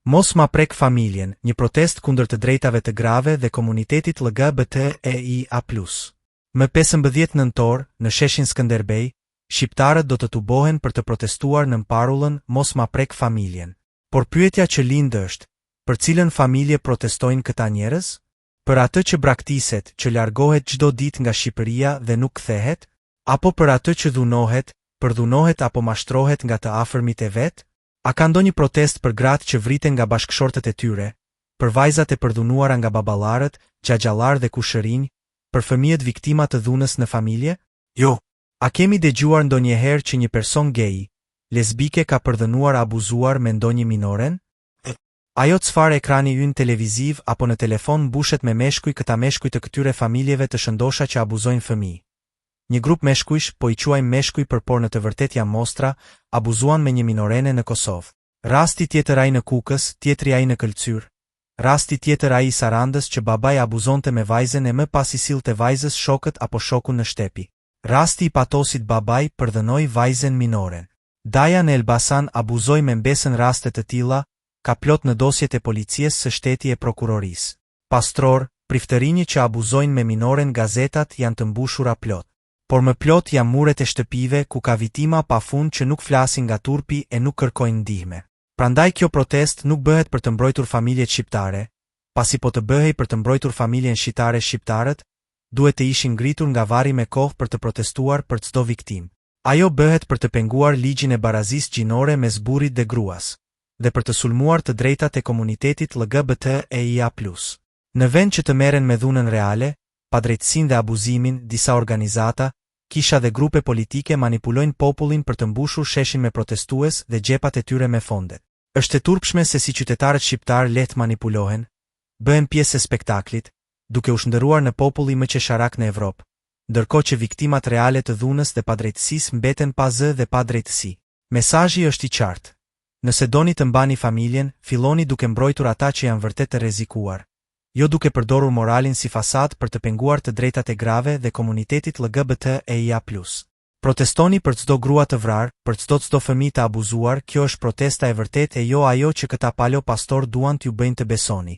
Mos ma prek familjen, një protestë kundër të drejtave të grave dhe komunitetit LGBTIA+. Më 15 nëntor, në sheshin Skënderbej, shqiptarët do të tubohen për të protestuar nën parullën Mos ma prek familjen. Por pyetja që lind është, për cilën familje protestojnë këta njerëz? Për atë që braktiset, që largohet çdo ditë nga Shqipëria dhe nuk kthehet? Apo për atë që dhunohet, përdhunohet apo mashtrohet nga të afërmit e vet? A ka ndonjë protestë për gratë që vriten nga bashkëshortët e tyre, për vajzat e përdhunuara nga baballarët, xhaxhallarë dhe kushërinj, për fëmijët viktima të dhunës në familje? Jo. A kemi dëgjuar ndonjëherë që një person gay, lesbike ka përdhunuar abuzuar me ndonjë minoren? Ajo çfarë ekrani ynë televiziv apo në telefon mbushet me meshkuj këta meshkuj të këtyre familjeve të shëndosha që abuzojnë fëmijë. Një grup meshkujsh, po i quajmë meshkuj për por në të vërtetë janë mostra, abuzuan me një minorene në Kosovë. Rasti tjetër ai në Kukës, tjetri ai në Këlcyrë. Rasti tjetër ai i Sarandës që babai abuzonte me vajzën e më pas i sillte vajzës shokët apo shokun në shtepi. Rasti i Patosit babai përdhunoi vajzën minoren. Daja në Elbasan abuzoi me mbesën raste të tilla ka plot në dosjet e policies së shteti e prokurorisë. Pastorë, priftërinj që abuzojnë me minoren gazetat janë të mbushura plot. Por më plot janë muret e shtëpive ku ka viktima pa fund që nuk flasin nga turpi e nuk kërkojnë ndihme. Prandaj kjo protestë nuk bëhet për të mbrojtur familjet shqiptare, pasi po të bëhej për të mbrojtur familjen shqiptare shqiptarët, duhet të ishin ngritur nga varri me kohë për të protestuar për çdo viktimë. Ajo bëhet për të penguar ligjin e barazisë gjinore mes burrit dhe gruas, dhe për të sulmuar të drejtat e komunitetit LGBTIA+. Në vend që të merren me dhunën reale, padrejtësinë dhe abuzimin, disa organizata, kisha dhe grupe politike manipulojnë popullin për të mbushur sheshin me protestues dhe xhepat e tyre me fondet. Është e turpshme se si qytetarët shqiptarë lehtë manipulohen, bëhen pjesë e spektaklit, duke u shndërruar në populli më qesharak në Evropë, ndërkohë që viktimat reale të dhunës dhe padrejtësisë mbeten pa zë dhe pa drejtësi. Mesazhi është i qartë. Nëse doni të mbani familjen, filloni duke mbrojtur ata që janë vërtet të rrezikuar, jo duke përdorur moralin si fasadë për të penguar të drejtat e grave dhe komunitetit LGBTIA+. Protestoni për çdo grua të vrarë, për çdo çdo fëmijë të abuzuar, kjo është protesta e vërtetë e jo ajo që këta palo pastorë duan t'ju bëjnë të besoni.